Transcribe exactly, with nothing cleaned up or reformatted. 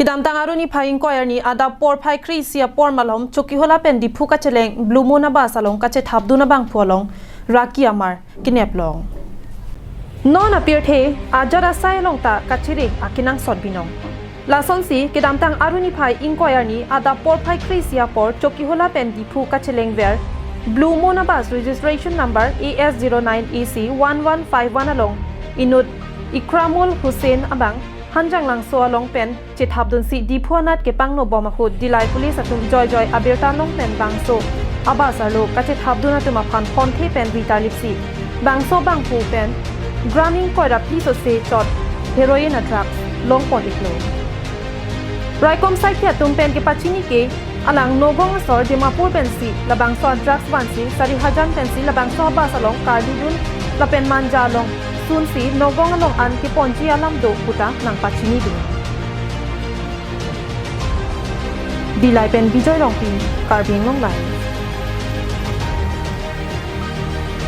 Kedamtang Arni phai ingkoi arni adap porphai kre-isi apor malom Chokihola pen Diphu kacheleng Blue Moon abus along kachethapdun abangphu along raki amar kenep long. Non apirthe ajat asai along ta kachiri akenangsot binong. Lasonsi kedamtang Arni phai ingkoi arni adap porphai kre-isi apor Chokihola pen Diphu kachelengver Blue Moon abus registration number A S zero nine A C one one five one along inut Ikramul Hussain abang Hanjanglangso along pen chethapdunsi Diphu anat kepangnobom ahut Dillai police atum joijoi abirta along pen bangso abus arlo kachethapdun atum aphan honthe pen ritarlipsi bangso abangphu pen gram ingkoi ra phli sose chot heroin a drugs longpon-iklo. Raikom saikhi atum pen kepachini ke alang Nagaon asor Dimapur pensi labangso a drugs vansi Sarihajan pensi labangso abus along karlidun lapen Manja along sunsi Nagaon along an keponji alam do puta nangpachinidun. Dillai pen Bijoy Rongpi, Karbi Anglong Live.